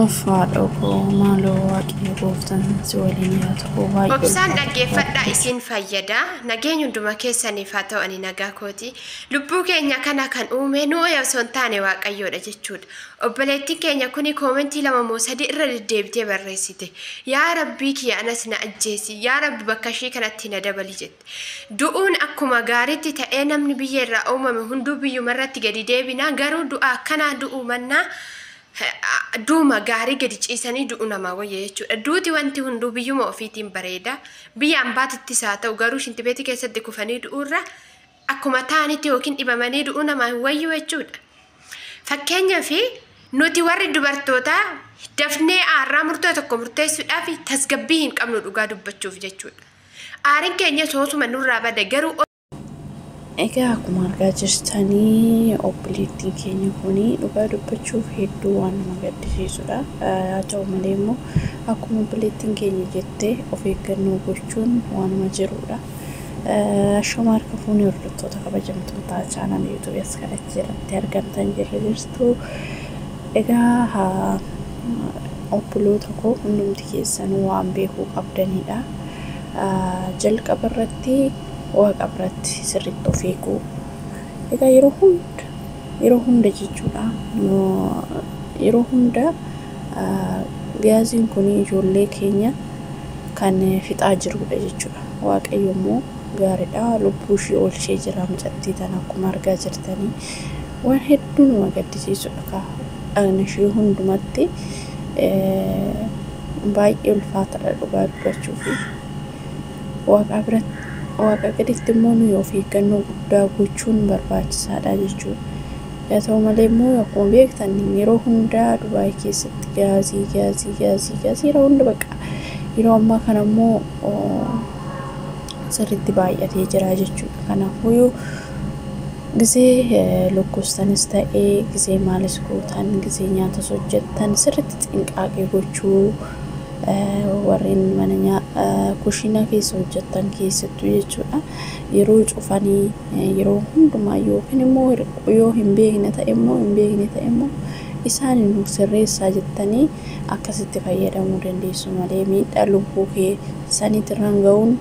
Uffaa dhokoo maaloo Waaqayyo gooftaan si waliin haa ta'u, baay'ee Obsaan ulfaata. Dhaggeeffadhaa, isin fayyada. Nageenya hunduma keessaniif haa ta'u. Ani nagaa kooti. Lubbuu keenya kana kan uume nu osoo hin taane Waaqayyoodha jechuudha. Obboleettiin keenya kuni koomentii lama moo sadii irra deddeebitee barreessite. "Yaa Rabbii kiyya, anas na ajjeesi. Yaa Rabbi, bakka ishii kanatti na dabali," jette. Du'uun akkuma gaariitti ta'ee, namni biyya irraa uumame hunduu biyyumarratti gadi deebina. Garuu du'a akkanaa du'uu mannaa duuma gaarii gadi ciisanii du'u namaa wayya jechuudha. Duuti wanti hunduu biyyuma ofiitiin bareeda. Biyya ambaatittis haa ta'u, garuu shintibeetii keessatti kufanii du'uurra akkuma ta'anitti yookiin dhibamanii du'uu namaa hin wayyu jechuudha. Fakkeenyaaf, nuti warri dubartootaa dafnee aarraa murtoo tokko murteessuudhaaf tasgabbii hin qabnu, dhugaa dubbachuuf jechuudha. Aariin keenya soosuma nurraa bada, garuu Egaa akkuma argaa jirtanii, obboleettiin keenya kun dhugaa dubbachuuf hedduu waan nama gaddisiisudha. Haa ta'u malee immoo akkuma obboleettiin keenya jette, of eeggannoo gochuun waanuma jirudha. Ashama harka fuunee, hordoftoota kabajamtoota chaanal yuutuubii as kanatti jalatti argamtan jirra jirtu. Egaa obboloota koo, hundumti keessanuu waan beekuu qabdanidha. Jalqaba irratti Waaqa biratti sirriitti of eeguu. Egaa yeroo hunda, yeroo hunda jechuudha. Yeroo hunda gaaziin kun ijoollee keenya kan fixaa jirudha jechuudha. Waaqayyo immoo gaariidha. Lubbuu ishee oolchee jira mucattii tana akkuma argaa jirtanii. Waan hedduu nama gaddisiisudha kaa. Dhagna ishee hundumatti baay'ee ulfaataadha dhugaa dubbachuufi. Waaqa biratti, Waaqa gaditti immoo nuyi of eeggannoo guddaa gochuun barbaachisaadha jechuudha. Haa ta'u malee immoo akkuma beektan yeroo hundaa Dubaay keessatti gaazii, gaazii, gaazii, gaazii yeroo hunda bakka yeroo ammaa kana immoo sirriitti baay'atee jira jechuudha. Kanaafuu gisee lokkostanis ta'ee, gisee maalis gootan, gisee nyaatas hojjettan, sirriitti xinqaaqee gochuu, warreen mana kushiinaa keessa hojjettan keessattuu jechuudha. Yeroo cufanii yeroo hundumaa yookiin immoo yoo hin beekne ta'e immoo isaan nuuf sirreessaa jettanii akkasitti fayyadamuu dandeessu malee miidhaa lubbuu keessaniitirraan ga'uun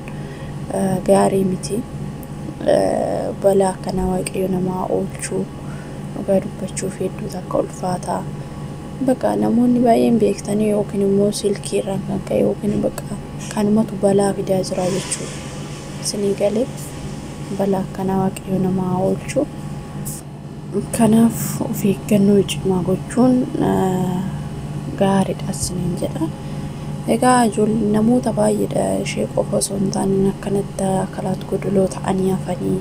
gaarii miti. Balaa akkanaa Waaqayyo namaa oolchuu, dhugaa dubbachuuf hedduu takka ulfaataa. Bakka namoonni baay'een beektanii yookiin immoo silkii irraan kan ka'e yookiin bakka kanumatu balaa fidaa jira jechuudha. Isinii galee, balaa akkanaa Waaqayyo namaa oolchuu. Kanaaf of eeggannoo cimaa gochuun gaariidha isiniin jedha. Egaa ijoollee namoota baay'eedha, ishee qofa osoo hin taane, akkanatti akalaat godoloo ta'anii hafanii.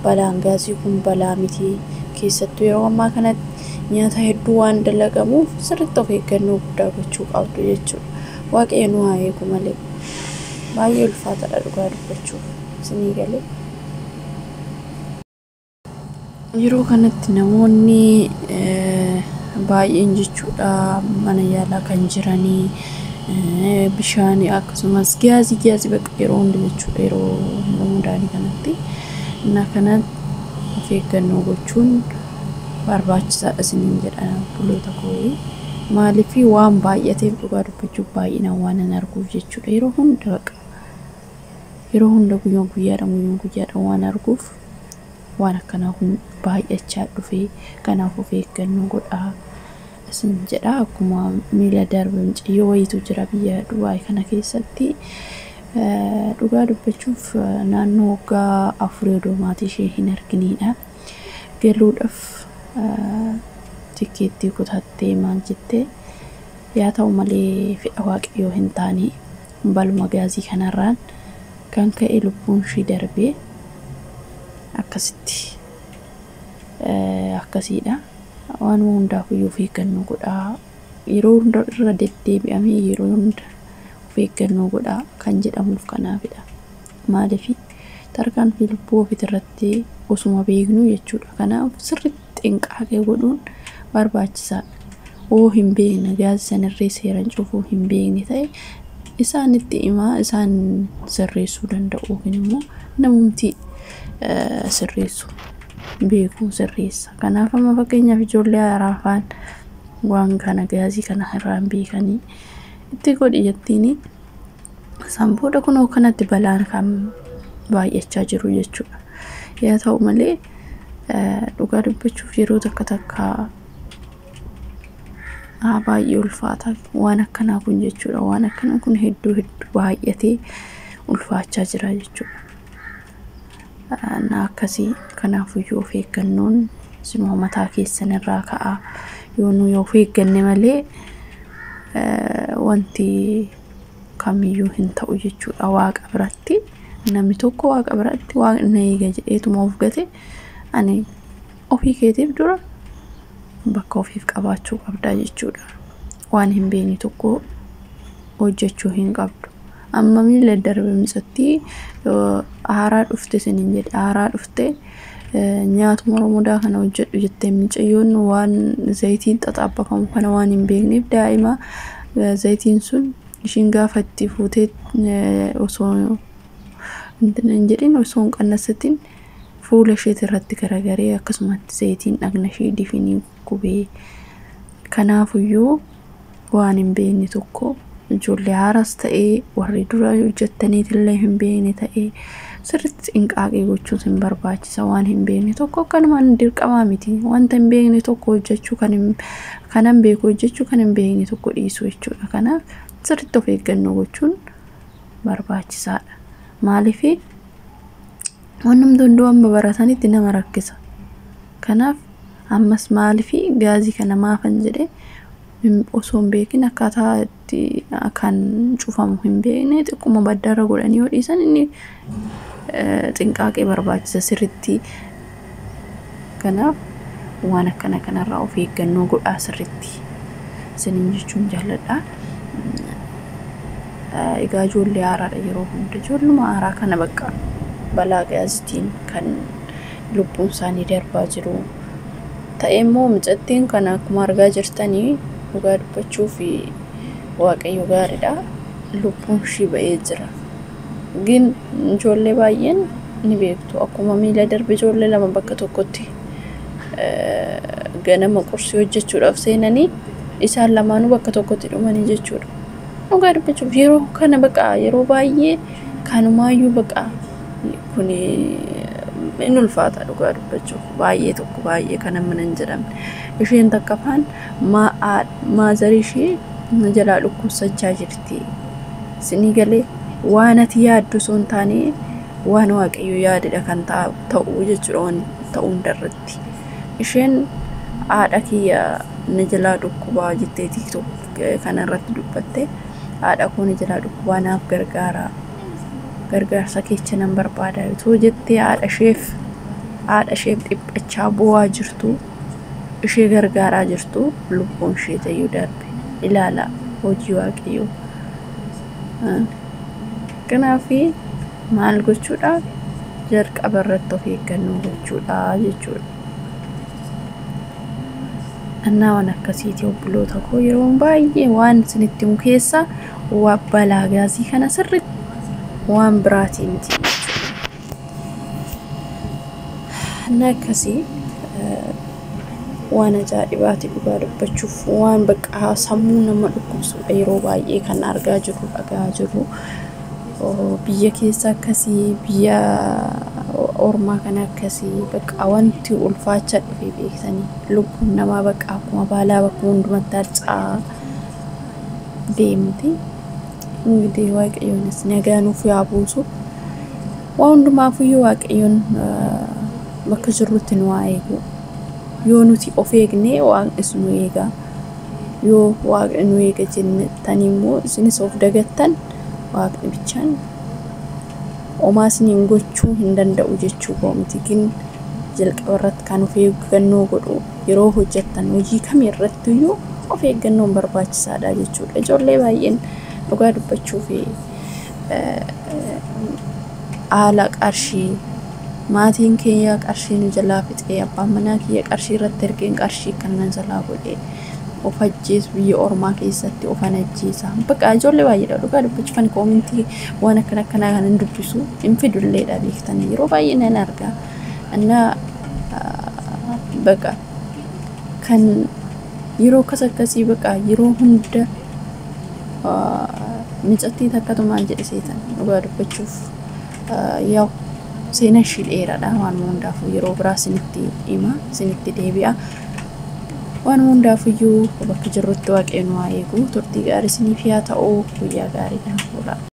Balaan gaazii kun balaa miti. Keessattuu yeroo ammaa kanatti nyaata hedduu waan dalagamuuf sirriitti of eeggannoo guddaa gochuu qabdu jechuudha. Waaqayyo nu haa eegu malee baay'ee ulfaataadha dhugaa dubbachuuf, isinii galee. Yeroo kanatti namoonni baay'een jechuudha mana yaalaa kan jiranii bishaan akkasumas gaazii, gaazii bakka yeroo hunda jechuudha, yeroo Ramadaanii kanatti. Innaa kanatti of eeggannoo gochuun barbaachisaadha isiniin jedha, obboloota koo. Maaliif waan baay'ateef, dhugaa dubbachuuf baay'inaan waan hin arguuf jechuudha. Yeroo hunda baqa yeroo hunda guyyaan guyyaadhaan, guyyaan guyyaadhaan waan arguuf waan akkanaa kun baay'achaa dhufee, kanaaf of eeggannoo godhaa isin jedha. Akkuma miila darbe mucayyoo wayiitu jira biyya Dubaay kana keessatti. Dhugaa dubbachuuf naannoo waggaa 4 odoo maatii ishee hin arginidha. Galuudhaaf tikkeettii kutattee maal jettee, yaa ta'u malee fedha Waaqayyoo hin taane, baluma gaazii kanarraan kan ka'e lubbuun ishii darbee akkasitti akkasiidha. Waanuma hundaafuyyuu of eeggannoo godhaa. Yeroo hunda irra deddeebi'amee yeroo hunda of eeggannoo godhaa kan jedhamuuf kanaafidha. Maaliif tarkaanfii lubbuu ofiitirratti osuma beeknu jechuudha. Kanaaf sirriitti xinqaaqee godhuun barbaachisaadha. Oo hin beekne, gaazii sanirree seeraan cufuu hin beekne ta'e, isaanitti himaa, isaan sirreessuu danda'u yookiin immoo namumti sirreessu beeku sirreessa. Kanaaf amma fakkeenyaaf ijoollee haraafaan Waan kana gaazii kana irraa hin beekanii itti godhi jettiini. San booda kunoo kanatti balaan kan baay'achaa jiru jechuudha. Yaa ta'u malee dhugaa dubbachuuf yeroo takka takka baay'ee ulfaata waan akkanaa kun jechuudha. Waan akkanaa kun hedduu hedduu baay'atee ulfaachaa jira jechuudha. Na akkasii kanaafuyyuu of eeggannoon sinuma mataa keessan irraa ka'a. Yoo nuyi of eegganne malee wanti kamiyyuu hin ta'u jechuudha. Waaqa biratti namni tokko waaqa biratti waaqni na eega jedheetuma of gate ani ofii keetiif dura bakka ofiif qabaachuu qabdaa jechuudha. Waan hin beekne tokko hojjechuu hin qabdu. Amma miila darbe micattii haaraa dhufte isiniin jedhe, haaraa dhufte nyaatuma Oromoodhaa kana hojjedhu jettee micayyoon waan zayitiin xaxaabbafamu kana waan hin beekneef daa'ima zayitiin sun ishiin gaafa itti fuutee osoo hin jedhin osoo hin qannasatin fuula isheet irratti garagaree akkasumatti zayitiin dhagna ishee difinii gubee. Kanaafuyyuu waan hin beekne tokko ijoollee haaraas ta'ee warri dura hojjettaniitillee hin beekne ta'ee sirriitti xinqaaqee gochuun sin barbaachisa. Waan hin beekne tokko akkanumaan dirqamaa miti. Wanta hin beekne tokko hojjechuu kanan beeku hojjechuu kan hin beekne tokko dhiisuu jechuudha. Kanaaf sirriitti of eeggannoo gochuun barbaachisaadha. Maaliif waan hunduu amma baratanitti nama rakkisa. Kanaaf ammas maaliif gaazii kana maafan jedhee osoo hin beekin akkaataa itti kan cufamu hin beekne xiqquma baddaarra godhanii yoo dhiisan inni xinqaaqee barbaachisa sirriitti. Kanaaf waan akkana kanarraa of eeggannoo godhaa sirriitti isiniin jechuun jaalladha. Egaa ijoollee haaraadha yeroo hunda ijoolluma haaraa kana bakka balaa gaazitiin kan lubbuun isaanii darbaa jiru. Ta'e immoo micattiin kana akkuma argaa jirtanii dhugaa dubbachuu fi waaqayyo gaariidha. Lubbuun ishii ba'ee jira. Gin ijoollee baay'een ni beektu. Akkuma miila darbe ijoollee lama bakka tokkotti ganama qursii hojjechuudhaaf seenanii isaan lamaanuu bakka tokkotti dhumanii jechuudha. Dhugaa dubbachuuf yeroo kana baqa yeroo baay'ee kanumaayyuu baqa kun in ulfaata dhugaa dubbachuuf baay'ee tokko baay'ee kana mana hin jedhamne. Isheen takka afaan maazarii ishee na jalaa dhukkubsachaa jirti. Isinii galee waan ati yaaddu osoo hin taane waan waaqayyo yaadedha kan ta'u jechuudha waan ta'uu hundarratti. Isheen haadha kiyya na jalaa dhukkubaa jettee TikTok kanarratti dubbatte haadha koo na jalaa dhukkubaa naaf gargaara. Gargaarsa keessa nan barbaada yoo jettee haadha isheef dhiphachaa bu'aa jirtu ishee gargaaraa jirtu lubbuun ishee ta'uu darbe ilaala hojii waaqayyoo. Kanaaf maal gochuudha jalqaba irratti of eeggannoo gochuudha jechuudha. Annaa waan akkasiiti obboloota koo yeroo baay'ee waan isinitti himu keessa waa balaa gaazii kana sirriitti waan biraatii miti jechuudha. Annaa akkasii waan ajaa'ibaati dhugaa dubbachuuf waan bakka sammuu nama dhukkubsudha yeroo baay'ee kan argaa jirru dhagaa jirru. Biyya keessa akkasii biyya ormaa kana akkasii bakka wanti ulfaachaa dhufe beektanii lubbuun namaa bakka akkuma baalaa bakka hundumatti harca'aa deemti. Ingidihi waaqayyoonis nagaa nuuf yaa buusu. Waan hundumaafuyyuu waaqayyoon bakka jirrutti nu haa eegu. Yoo nuti of eegne waaqnis nu eega. Yoo waaqni nu eega jettanii immoo isinis of dagattan waaqni bichaan homaa isiniin gochuu hin danda'u jechuu koo miti. Gin jalqaba irratti kan of eeggannoo godhu yeroo hojjettan hojii kamii irrattiyyuu of eeggannoon barbaachisaadha jechuudha. Ijoollee baay'een dhugaa dubbachuu fi haala qarshii maatiin keenya qarshii nu jalaa fixee abbaan manaa kiyya qarshii irratti ergeen qarshii kan na jalaa godhee of ajjeesu biyya ormaa keessatti of ajjeesa. Bakka ijoollee baay'eedha dhugaa dubbachuuf ani koomentii waan akkana akkanaa kan hin dubbisu hin fidulleedha beektanii yeroo baay'ee nan arga. Innaa bakka kan Yeroo akkas akkasii baqa yeroo hunda micattii takkatu maal jedhe seetan dhugaa dubbachuuf yaa'u seenaa ishii dheeraadha waan hundaafuu yeroo biraa isinitti hima isinitti deebi'a. Waan hundaafuyyuu bakka jirrutti Waaqayyo nu haa eegu turtii gaarii isiniif haa ta'u guyyaa gaarii kan fuula.